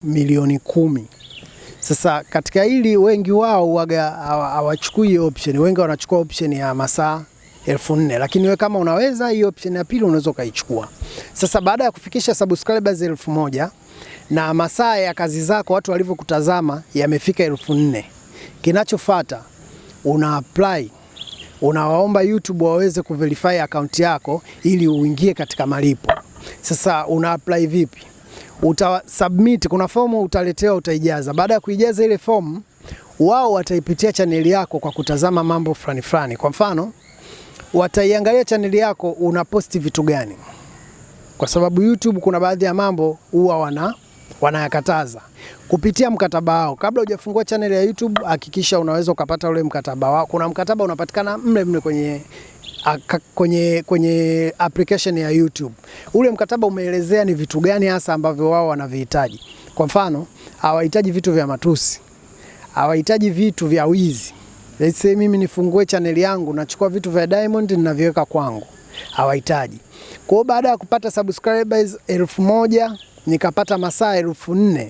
Milioni 10. Sasa katika hili wengi wao waga hawachukui option, wengi wanachukua option ya masaa 4000, lakini we kama unaweza hii option ya pili unaweza ukaichukua. Sasa baada ya kufikisha subscribers 1000 na masaa ya kazi zako watu walivyokutazama yamefika 4000, kinachofuata una apply, unawaomba YouTube waweze kuverify account yako ili uingie katika malipo. Sasa una apply vipi? Uta submit, kuna fomu utaletewa, utaijaza. Baada ya kuijaza ile fomu, wao wataipitia chaneli yako kwa kutazama mambo fulani fulani. Kwa mfano, wataiangalia chaneli yako unaposti vitu gani, kwa sababu YouTube kuna baadhi ya mambo huwa wanayakataza kupitia mkataba wao. Kabla hujafungua channel ya YouTube, hakikisha unaweza ukapata ule mkataba wao. Kuna mkataba unapatikana mle mle kwenye application ya YouTube. Ule mkataba umeelezea ni vitu gani hasa ambavyo wao wanavihitaji. Kwa mfano, hawahitaji vitu vya matusi, hawahitaji vitu vya wizi. Let's say mimi nifungue channel yangu nachukua vitu vya Diamond ninaviweka kwangu, hawahitaji. Kwa hiyo baada ya kupata subscribers 1000 nikapata masaa 4000,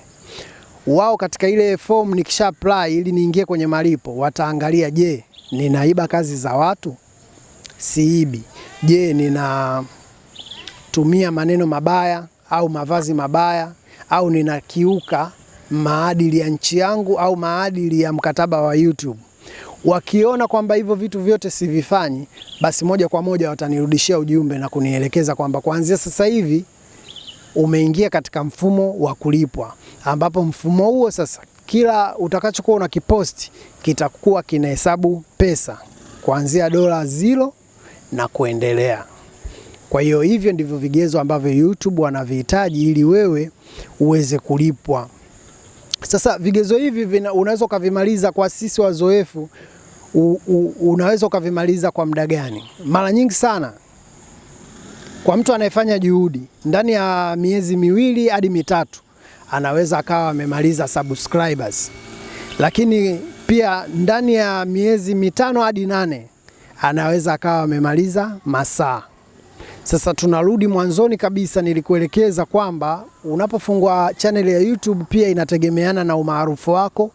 wao katika ile form nikisha apply ili niingie kwenye malipo, wataangalia, je, ninaiba kazi za watu? Siibi. Je, ninatumia maneno mabaya au mavazi mabaya au ninakiuka maadili ya nchi yangu au maadili ya mkataba wa YouTube? Wakiona kwamba hivyo vitu vyote sivifanyi, basi moja kwa moja watanirudishia ujumbe na kunielekeza kwamba kuanzia sasa hivi umeingia katika mfumo wa kulipwa, ambapo mfumo huo sasa kila utakachokuwa unakiposti kitakuwa kinahesabu pesa kuanzia dola 0 na kuendelea. Kwa hiyo hivyo ndivyo vigezo ambavyo YouTube wanavihitaji ili wewe uweze kulipwa. Sasa vigezo hivi unaweza ukavimaliza kwa sisi wazoefu, unaweza ukavimaliza kwa muda gani? Mara nyingi sana kwa mtu anayefanya juhudi, ndani ya miezi 2 hadi 3 anaweza akawa amemaliza subscribers, lakini pia ndani ya miezi 5 hadi 8 anaweza akawa amemaliza masaa. Sasa tunarudi mwanzoni kabisa, nilikuelekeza kwamba unapofungua channel ya YouTube pia inategemeana na umaarufu wako,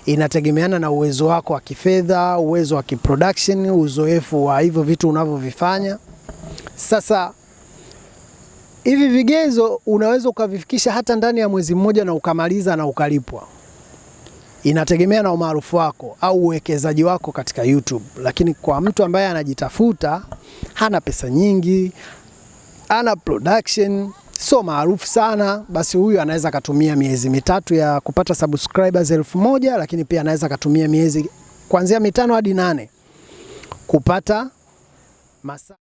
inategemeana na uwezo wako wa kifedha, uwezo wa kiproduction, uzoefu wa hivyo vitu unavyovifanya. Sasa hivi vigezo unaweza ukavifikisha hata ndani ya mwezi mmoja na ukamaliza na ukalipwa. Inategemea na umaarufu wako au uwekezaji wako katika YouTube. Lakini kwa mtu ambaye anajitafuta, hana pesa nyingi, hana production, sio maarufu sana, basi huyu anaweza akatumia miezi 3 ya kupata subscribers 1000, lakini pia anaweza akatumia miezi kuanzia 5 hadi 8 kupata masaa.